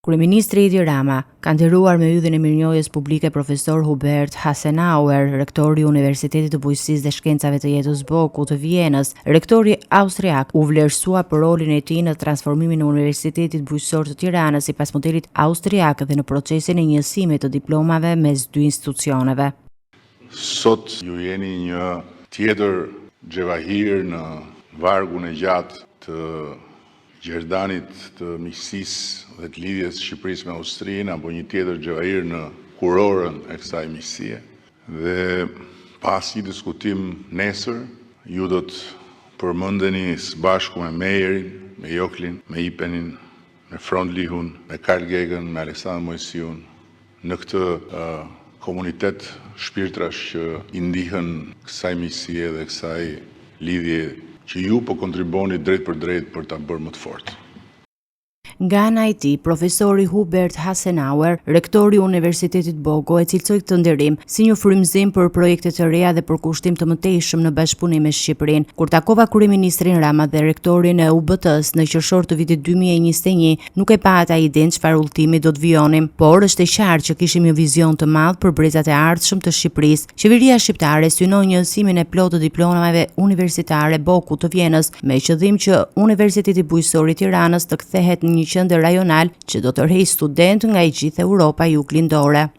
Kryeministri Edi Rama ka nderuar me yllin e mirënjohjes publike profesor Hubert Hasenauer, rektori i Universitetit të Bujqësisë dhe Shkencave të Jetës Boku të Vjenës. Rektori austriak u vlerësua për rolin e tij në transformimin e Universitetit Bujqësor të Tiranës sipas modelit austriak dhe në procesin e njësimit të diplomave mes dy institucioneve. Sot ju jeni një tjetër xhevahir në vargun e gjatë të gjerdanit të miqësisë dhe të lidhjes së Shqipërisë me Austrinë apo një tjetër xhevahir në kurorën e kësaj miqësie. Dhe pa asnjë diskutim nesër ju do të përmendeni së bashku me Meyerin, me Joklin, me Ipenin, me Freundlichun, me Karl Gegën, me Aleksandër Moisiun, në këtë komunitet shpirtrash që i ndihen kësaj miqësie dhe kësaj lidhje që ju po kontribuoni drejtpërdrejt për ta bërë më të fortë. Nga ana e tij, profesori Hubert Hasenauer, rektori i Universitetit Boku, e cilësoi këtë nderim si një frymëzim për projekte të reja dhe përkushtim të mëtejshëm në bashkëpunim me Shqipërinë. Kur takova kryeministrin Rama dhe rektorin e UBT-së në qershor të vitit 2021, Nuk e pata idenë çfarë udhëtimi do të vijonim, por është e qartë që kishim një vizion të madh për brezat e ardhshëm të Shqipërisë. Qeveria shqiptare synon njësimin e plotë të diplomave universitare Boku të Vjenës, me qëllim që Universiteti Bujqësor i Tiranës të kthehet në një qendër rajonal që do të tërheqë studentë nga e gjithë Europa Juglindore.